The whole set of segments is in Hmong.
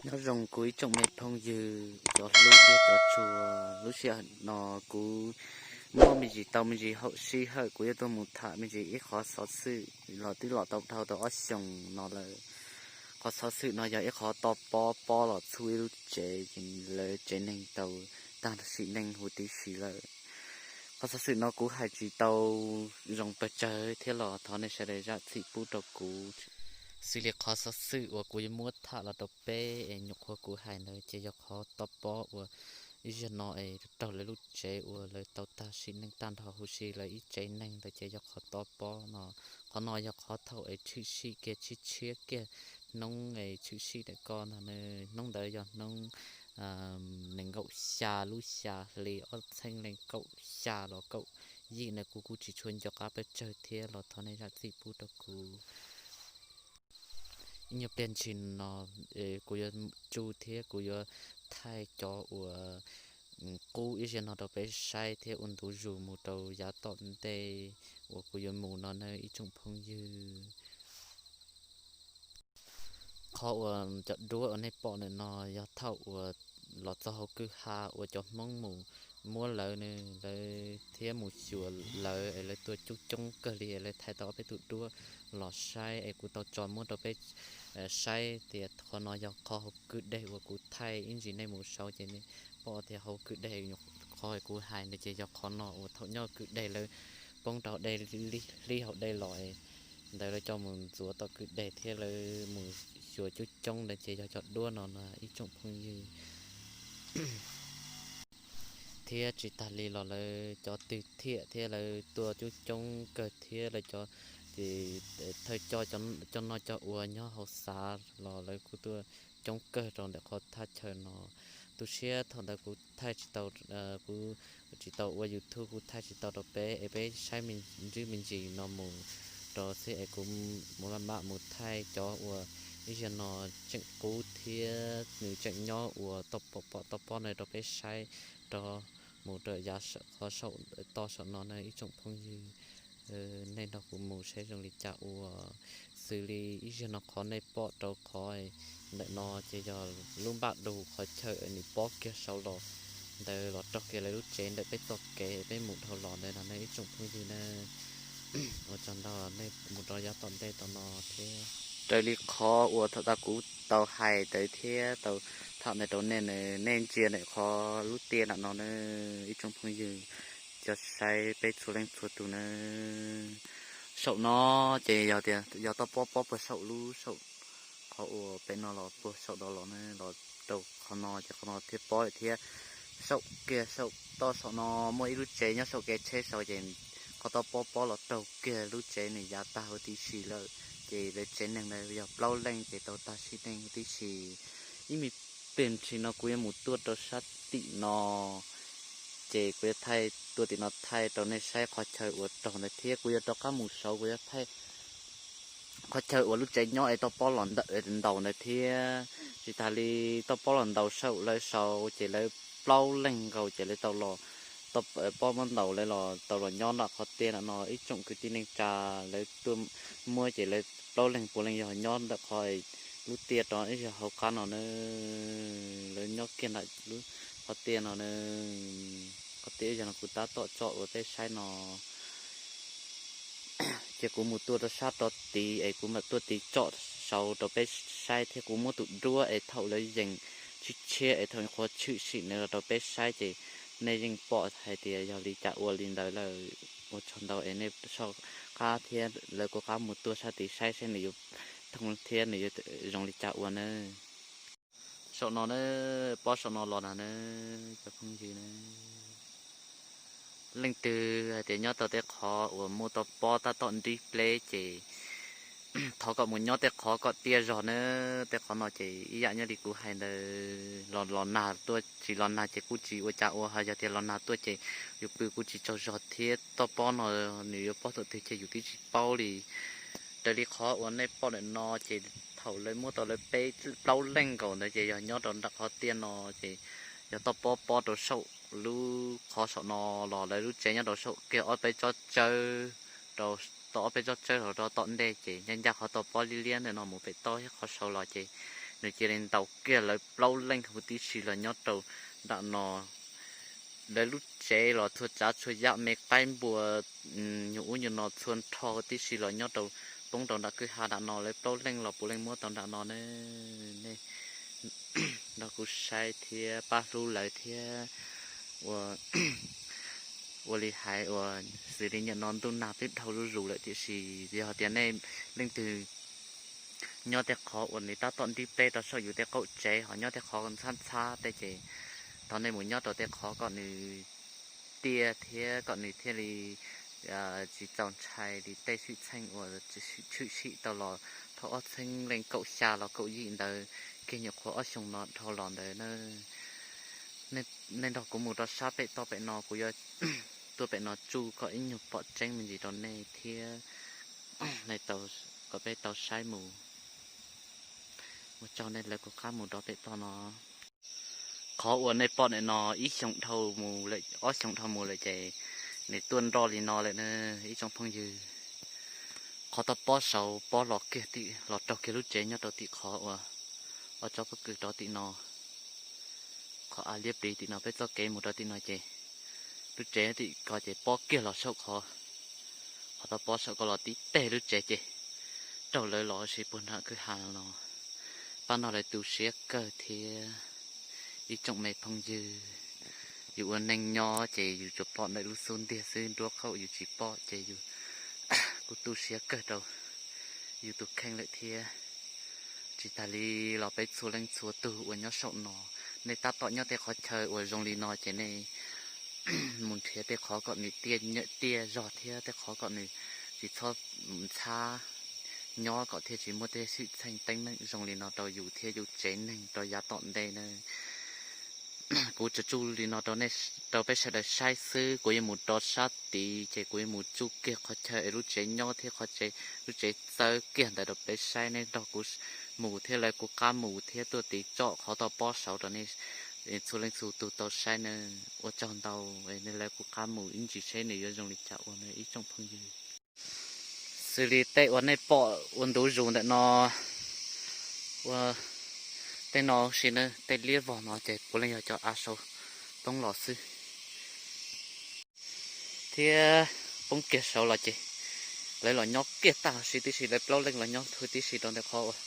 Nyob zoo kuv ib tsoom me phooj ywg cov hlub thiab cov tshua, lub sij hawm no kuv muaj me ntsis tau me ntsis haum sij hawm kuv yuav tuaj mus tham me ntsis ib qhov xov xwm los twb los tau dhau tau ob xyoos no lawm. Qhov xov xwm no yog ib qhov toj pob pob los txhub ib lub tsev ces lawv tsev neeg tau tag sim neej huv tib si lawm. Qhov xov xwm no kuv hais tsis tau zoo pes tsawg thiab los thov nej sawv daws zam txim pub rau kuv. Xws li qhov xov xwm uas kuv yuav muab tham los rau peb es nyuam qhuav kuv hais ntawd ces yog qhov toj pob uas ib zaug no es raug lawv lub tsev uas lawv tau tag sim neej tag nrho huv si lawv ib tsev neeg ntawd ces yog qhov toj pob no. Qhov no yog qhov thaum es tshwm sim kiag tshiab tshiab kiag hnub es tshwm sim ntawm ko no, hnub ntawd yog hnub nees nkaum xya lub xya hli ob txhiab leej kaum xya los kaum yim na, kuv kuj tsis tshua nco qab pes tsawg thiab los thov nej zam txim pub rau kuv. Ib nyuag pliag ntshis no kuv yuav tso thiab kuv yuav thaij cov uas qub ib zaug no rau peb saib thiab ua ntu zus mus rau yav tom ntej uas kuv yuav mus no nawb ib tsoom phooj ywg. Qhov uas cov duab uas nej pom ntawm no yog thaum uas los txog hauv kwj ha uas cov Hmoob mus muab lawv, lawv thiab mus xyuas lawv es lawv tuaj coob coob kawg li es lawv thaij tau ob peb tug duab los saib es kuv tau tso muab rau peb saib tias qhov no yog qhov hauv kwj deg uas kuv thaij ib ntsis nej mus saud ces nej pom tias hauv kwj deg qhov kuv hais ntawd ces yog qhov no uas thaum nyob kwj deg lawv poob rau dej, hlib hauv dej los ntawd lawv coj mus ntxuav tom kwj deg thiab lawv mus xyuas coob coob ntawd ces yog cov duab no no ib tsoom phooj ywg. Thiab tsis tas li los lawv cov twg thiam thiab lawv tuaj coob coob kawg thiab lawv cov ces thawj coj coj noj coj ua nyob hauv xav los lawv kuj tuaj coob kawg rau ntawm qhov thaj chaw no. Tu siab thaum ntawd kuv thaij tsis tau, kuv tsis tau ua YouTube kuv thaij tsis tau rau peb es peb saib me ntsis me ntsis no mus rau xwb es kuv mus maj mam mus thaij cov uas ib zaug no tseem qub thiab nws tseem nyob uas toj pob toj pob no rau peb saib rau mus rau yav qhov saum toj saum no na ib tsoom phooj ywg. Nej nrog kuv mus saib zoo li cas ua. Xws li ib zaug no qhov nej pom rau qhov ntawm no ces yog lub npaj du qhov chaw nws pob kiag saud los ntawd los raug kiag lawv lub tsev ntawm peb txoj kev peb mus dhau los ntawd no nej ib tsoom phooj ywg na. Ua tsaug ntau, nej mus rau yav tom ntej tom no thiab. Raws li qhov uas thaum tas kuv tau hais ntawd thiab tau tham ntawd rau nej, nej ntsia ntawm qhov lub tiaj nram no na ib tsoom phooj ywg, cov saib peb txhua leej txhua tus na. Saum no ces yog tias yog toj pob pob puag saum lub saum qhov uas pem no los puag saum no los na los rau qhov no ces qhov no thiab pob thiab. Saum kiag saum toj saum no muaj ib lub tsev nyob saum kev tsheb saud ces qhov toj pob pob los raug kiag lub tsev nws yav tag huv tib si lawm. Ces lawv tsev neeg ntawd yog plaub leej ces tau tag sim neej huv tib si. Ib me pliag ntshis no kuv yuav mus tuaj rau sab tim no ces kuv yuav thaij tuaj tim no thaij rau nej saib qhov chaw uas raug ntawd thiab kuv yuav rov qab mus saud kuv yuav thaij qhov chaw uas lub tsev nyob es toj pob los ntaus ntawd thiab. Tsis tas li toj pob los ntaus saum lawv saud ces lawv plaub leeg nkaus ces lawv tau los, toj pob muab ntaus lawv los tau los nyob nram qhov tiaj no no ib tsoom kwv tij neej tsa lawv tuaj muab ces lawv plaub leeg puav leej yog nyob ntawm qhov lub tiaj rau ib zaug hauv qab no na. Lawv nyob kiag ntawm lub qhov tiaj no na, qhov tiaj ib zaug no kuv tab tom tsom ua peb saib no. Ces kuv mus tuaj rau sab rov tid es kuv mam tuaj tiv tsom saud rau peb saib thiab kuv muab tus duab es thaum lawv yees tshiab tshiab es thaum qhuav tshwm sim nws los rau peb saib ces nej yeej pom hais tias yog li cas ua li ntawd lawm. Ua tsaug ntau es nej soj qab thiab lawv kuj qab mus tuaj sab tid saib saib nws yuav thooj thiab nws yuav zoo li cas ua na. Saum no na, pob saum no los na na, cov phooj ywg na. Leej twg hais tias nyob tau tej qhov uas muaj toj pob tab tom nrib pleb ces thov kom mus nyob tej qhov kom tiaj zog na. Tej qhov no ces ib yam nyob li kuv hais ntawd, los los nag tuaj tsis los nag ces kuj tsis ua cas ua, ho yog tias los nag tuaj ces yus pw kuj tsis tsaug zog thiab toj pob no nws yuav pob thaum twg ces yus twb tsis paub li. Raws li qhov uas nej pom ntawm no ces thaum lawv muab tau lawv peb plaub leej nkaus ntawd ces yog nyob rau nram qhov tiaj no ces yog toj pob pob rau saum lub qhov saum no los lawv lub tsev nyob rau saum kiag ob peb tsob tsawb, rau tau ob peb tsob tsawb rau tom ntej ces ncaj ncaj qhov toj pob liab liab ntawm no mus pem toj thiab qhov saud los ces nws cia li ntaus kiag lawv plaub leej huv tib si los nyob rau nram no. Lawv lub tsev los txhua tsav txhua yam me qaib npua, nyuag ub nyuag no txhua nrho huv tib si los nyob rau, poob rau nram kwj ha nram no, lawv plaub leej los puav leej muab tau nram no ne. Nej nrog kuv saib thiab pab hlub lawv thiab ua, ua li hais uas xws li niaj no ntuj nag twb dhau zuj zus lawm, tiam sis yog tias nej leej twg nyob tej qhov uas nws tab tom nrib pleb rau saum yus tej qaum tsev, ho nyob tej qhov ntxhab ntxhab tej ces thov nej mus nyob rau tej qhov kom nws tiaj thiab kom nws thiaj li tsis txaus ntshai li tej xwm txheej uas tshwm sim tau los thaum ob txhiab leej kaum xya los kaum yim ntawd, kiag nyuam qhuav ob xyoos no dhau los ntawd na. Nej nrog kuv mus rau sab pem toj pem no, kuv yuav tuaj pem no tsuj kom ib nyuag pom tseeb me ntsis rau nej thiab, kom peb tau saib mus. Ua tsaug nej lawv kuv qab mus rau pem toj no. Qhov uas nej pom ntawm no ib xyoos dhau mus lawm, ob xyoos dhau mus lawm ces nws tuaj nroj li no lawm na ib tsoom phooj ywg. Qhov toj pob saud pob los kiag tim, los raug kiag lub tsev nyob rau tim qhov uas ob tsob pob kws rau tim no. Qhov av liab plis tim no peb txoj kev mus rau tim no ces lub tsev tim ko ces pob kiag los saum qhov, qhov toj pob saum ko los tib teg lub tsev ces raug lawv los sis puag nram kwj ha no. Pab no lawv tu siab kawg thiab ib tsoom me phooj ywg. Yus ua neej nyob ces yus tsuas pom ntawm lub xub ntiag xwb, nruab qaum yus tsis pom ces yus, kuj tu siab kawg rau yus tus kheej lawm thiab. Tsis tas li los peb txhua leej txhua tug uas nyob saum no, nej tab tom nyob tej qhov chaw uas zoo li no ces nej mus nrhiav tej qhov kom nws tiaj, tiaj zog thiab tej qhov kom nws tsis txhob ntxhab, nyob kom thiaj tsis muaj tej xwm txheej teeb meem zoo li no rau yus thiab yus tsev neeg rau yav tom ntej na. Kuv tsuas tsuj li no rau peb sawv daws saib xwb, kuv yuav mus rau sab tid ces kuv yuav mus tsuj kiag qhov chaw es lub tsev nyob thiab qhov tsev, lub tsev txawb kiag ntawd rau peb saib. Nej nrog kuv mus thiab lawv kuv qab mus thiab tuaj tiv tsom qhov toj pob saud rau nej txhua leej txhua tus tau saib na. Ua tsaug ntau, nej lawv kuv qab mus ib ntsis seb nws yuav zoo li cas ua na ib tsoom phooj ywg. Xws li tej uas nej pom ua ntu zus ntawm no, ua tej no si na, tej liab vog no ces puav leej yog cov av saud poob los xwb. Thiab poob kiag saud los ces lawv los nyob kiag tag huv si tib si, lawv plaub leej los nyob huv tib si rau ntawm qhov uas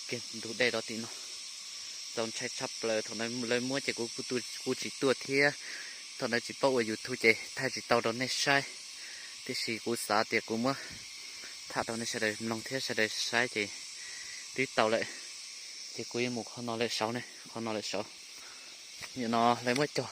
kiag ntug dej rau tim no. Txaus ntshai tshaj plaws, thaum lawv muab ces kuv kuj tsis tuaj thiab, thaum ntawd tsis paub ua YouTube ces thaij tsis tau rau nej saib. Tiam sis kuv xav tias kuv muab tham rau nej sawv daws mloog thiab sawv daws saib ces twb tau lawm. Ces kuv yuav mus qhov no lawm saud ne, qhov no lawm saud. Nim no lawv muab cog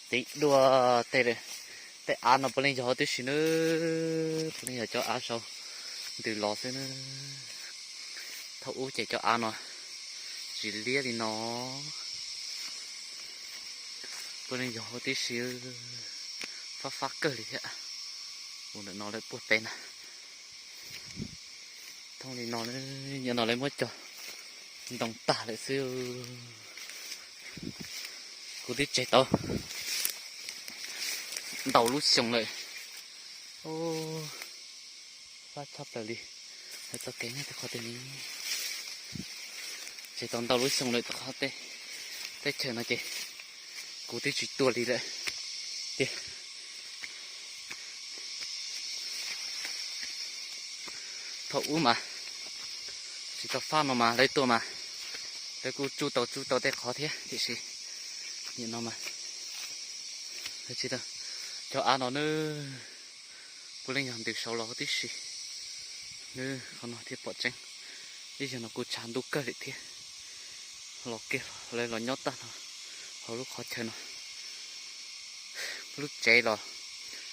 txiv dua tej, tej av no puav leej yog huv tib si na, puav leej yog cov av saud ntws los xwb na. Thaum ub ces cov av no tsis liab li no, puav leej yog huv tib si, fab fab kawg li thiab. Ua ntawm no lawm puag pem na, thooj li no, nyob no lawv muab cog ntoo tag lawm xwb. Kuv twb tseg tau ntau lub xyoo lawm. Fab tshaj plaws li. Lawv txoj kev nyob tej qhov tej ni, tseg tau ntau lub xyoo lawm, qhov teb chaws no ces kuv twb tsis tuaj li lawm tiag. Thaum ub mas tsis tau fab no mas lawv tuaj mas lawv kuj tsuj tau tsuj tau tej qhov thiab, tiam sis nim no mas tsis tau. Cov av no na, puav leej yog ntws saud los huv tib si. Nws qhov no thiaj pom tseeb. Ib zaug no kuj tshav ntuj kawg li thiab. Los kiag lawv los nyob tag no hauv lub qhov chaw no. Lub tsev los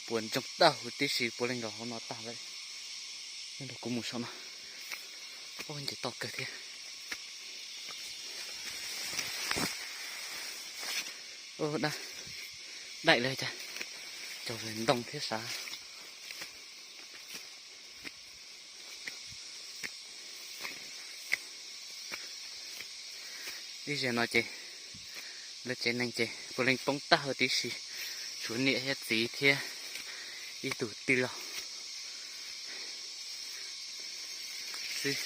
puas ntsoog tag huv tib si, puav leej los hauv no tag lawm. Nrog kuv mus saum no. Ub, nce toj kawg thiab. Daim li cas, cog ntoo thiab sav. Ib zaug no ces lawv tsev neeg ces puav leej poob tag huv tib si, tshuav niam thiab txiv thiab ib tug tij laug xwb.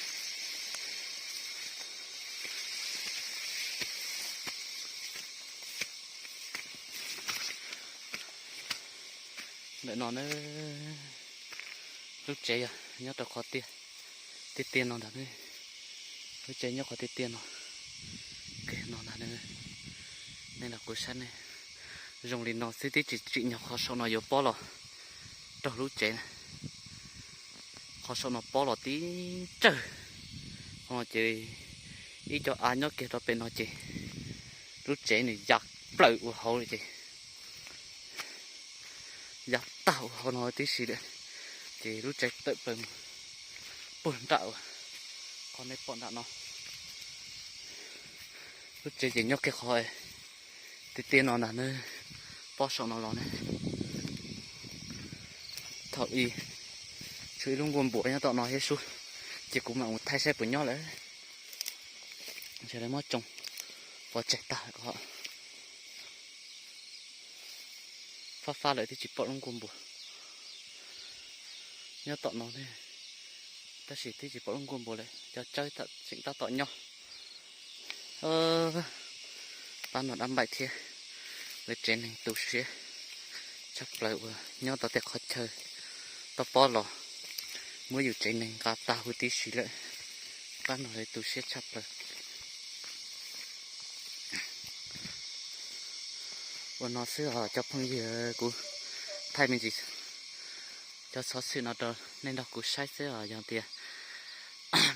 Ntawm no na, lub tsev yog nyob rau qhov tiaj tiaj no ntag. Lub tsev nyob qhov tiaj tiaj no, kiag no ntag. Nej los kuv saib ne, zoo li no xwb twb tsis tsim nyog qhov saum no yuav pob los raug lub tsev na. Qhov saum no pob los tib tsawg. Qhov no ces ib co av nyob kiag rau pem no ces lub tsev nws ya plaws ua hauv li ces ya tag ua hauv no tib si lawm. Ces lub tsev tawm plaws puag nram uas qhov nej pom nram no. Lub tsev ces nyob kiag qhov tiaj tiaj no ntag na, pob saum no los ne. Thaum ub tshuav ib lub nkuaj npua nyob tom no thiab sub, ces kuv mam mus thaij saib puas nyob lawm. Ntshe lawv muab tsoo pov tseg tag lawm ko. Fab fab lawm twb tsis pom lub nkuaj npua nyob tom no, tab sis twb tsis pom lub nkuaj npua lawm, cov tsawb tseem tab tom nyob. Pab no dab npaim thiab, lawv tsev neeg tu siab tshaj plaws uas nyob tau tej qhov chaw toj pob los muab yus tsev neeg nqa tag huv tib si lawm. Pab no lawv tu siab tshaj plaws. Ua no xwb os cov phooj ywg, kuv thaij me ntsis cov xov xwm no rau nej nrog kuv saib xwb os. Yog tias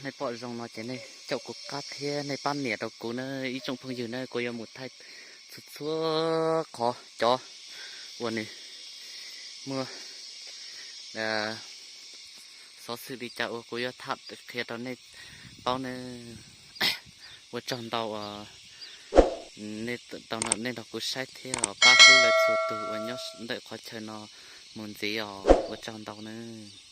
nej pom zoo no ces nej caum kuv qab thiab nej pab nias rau kuv na ib tsoom phooj ywg na, kuv yuav mus thaij txhua txhua qhov cov uas nws muaj xov xwm li cas uas kuv yuav tham qhia rau nej paub na. Ua tsaug ntau uas nej tau nej nrog kuv saib thiab pab hlub lawv txhua tus uas nyob ntawm qhov chaw no mus ntxiv os. Ua tsaug ntau nawb.